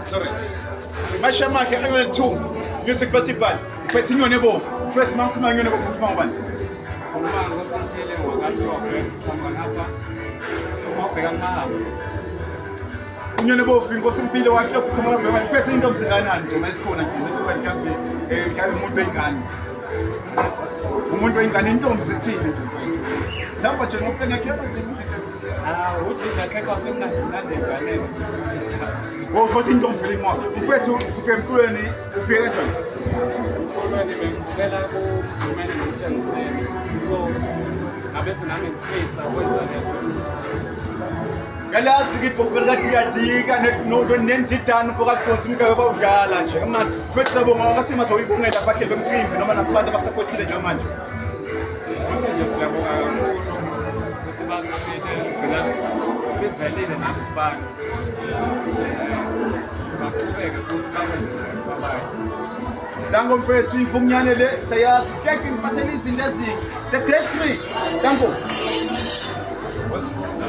Sorry. Mashamahle Annual 2 Music Festival. Uphethe inyoni ebovu. First uma ukhuluma inyoni ebovu ukhuluma ngobani? Khuluma ngoSamphele wakaHlophe, qhamuka ngapha. Uma ubheka kumahamba. Inyoni ebovu inkosi impilo waHlophe ukhuluma ngobani? Uphethe intombi zinganani nje uma isikhona nje nethiwa mhlawumbe mhlawumbe umuntu wengane. Umuntu wengane intombi zithini nje mfethu? Sihamba nje ngokuphenya kuyaba nje. Ah, ujinja khekhe wasemnandi mnandi enganeni. Oh, futhi intombi vele inqoba. Mfethu sifike emculweni ufike kanjani? Emculweni bengibukela kuGcumene noMtshengiseni. So ngabe senami ngifisa ukwenza le nto. Ngalazi ke ibhokwe likadiyadika nendidane mfokaDonsi imigaka bawudlala nje kamnandi. Mfethu siyabonga ngathi mase uyibongela abahleli bemcimbi noma nakubantu abasaphothile njengamanje. Futhi nje siyabonga kakhulu ukuthi basisile sigcina sivelile nathi kubantu. Baqhubeke futhi bakwenze nayo kwabanye. Danko mfethu imfunyane le siyazi. Thank you ngiphathele izinto ezinhle. The great three. Danko.